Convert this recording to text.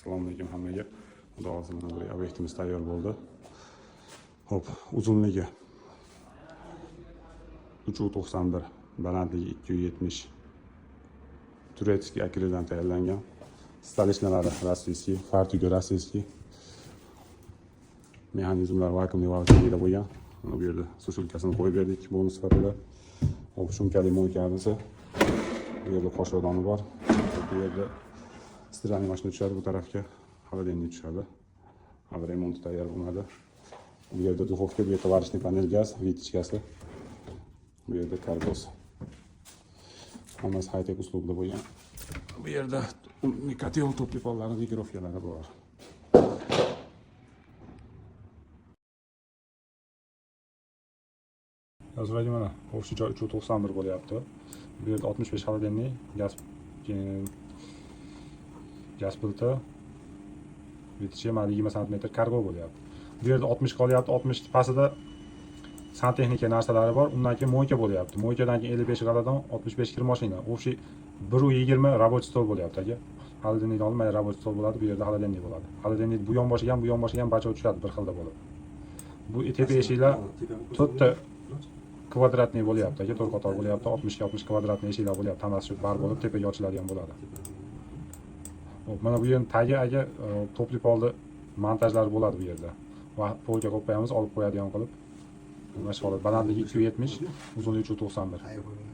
Assalomu alaykum hammaga. Xudo xohlasa, mana bir obyektimiz tayyor bo'ldi. Xo'p, uzunligi 3,91, balandligi 270. Турецкий akrildan tayyorlangan. Столешня lari российский, fartugi российский. Mexanizmlar vakuumli valkada bo'lgan. Mana bu yerda сушилка sini qo'yib berdik bonus sifatida. Xo'p, shumkali мойка miz. Bu yerda qoshiqdoni bor. Bu yerda стиральный mashina tushadi, bu tarafga холодильник tushadi. Hali remonti tayyor bo'lmadi. Bu yerda духовка, bu yerda варочный panel, gaz, вытяжка si. Bu yerda kargosi. Hammasi high-tech uslubda bo'lgan. Bu yerda котел, топливо lari, регулировка lari bor. Hozir mana общий joy 391 bo'lyapti. Bu yerda 65 холодильник, gaz, gaz plita, вытяжка, mana 20 santimetr kargo bo'lyapti. Bu yerda 60 qolyapti, 60 pastida santexnika narsalari bor. Undan keyin мойка bo'lyapti. Мойка dan keyin 55 g'aladon, 65 kir mashina. Общий 1,20 рабочий stol bo'lyapti, aka. Холодильник olmay рабочий stol bo'ladi, bu yerda холодильник bo'ladi. Холодильник bu yonboshiga ham, bu yonboshiga ham бачок tushadi bir xilda bo'lib. Bu tepa eshiklar to'rtta квадратный bo'lyapti, aka, to'rt qator bo'lyapti, 60 ga 60 квадратный eshiklar bo'lyapti. Hammasi shu bar bo'lib tepaga ochiladigan bo'ladi. Xo'p, mana bu yerning tagi, aka, тёплый polni montajlari bo'ladi bu yerda. Va polga qo'yib qo'yamiz, olib qo'yadigan qilib. Mana shu holat. Balandligi 270, uzunligi 391.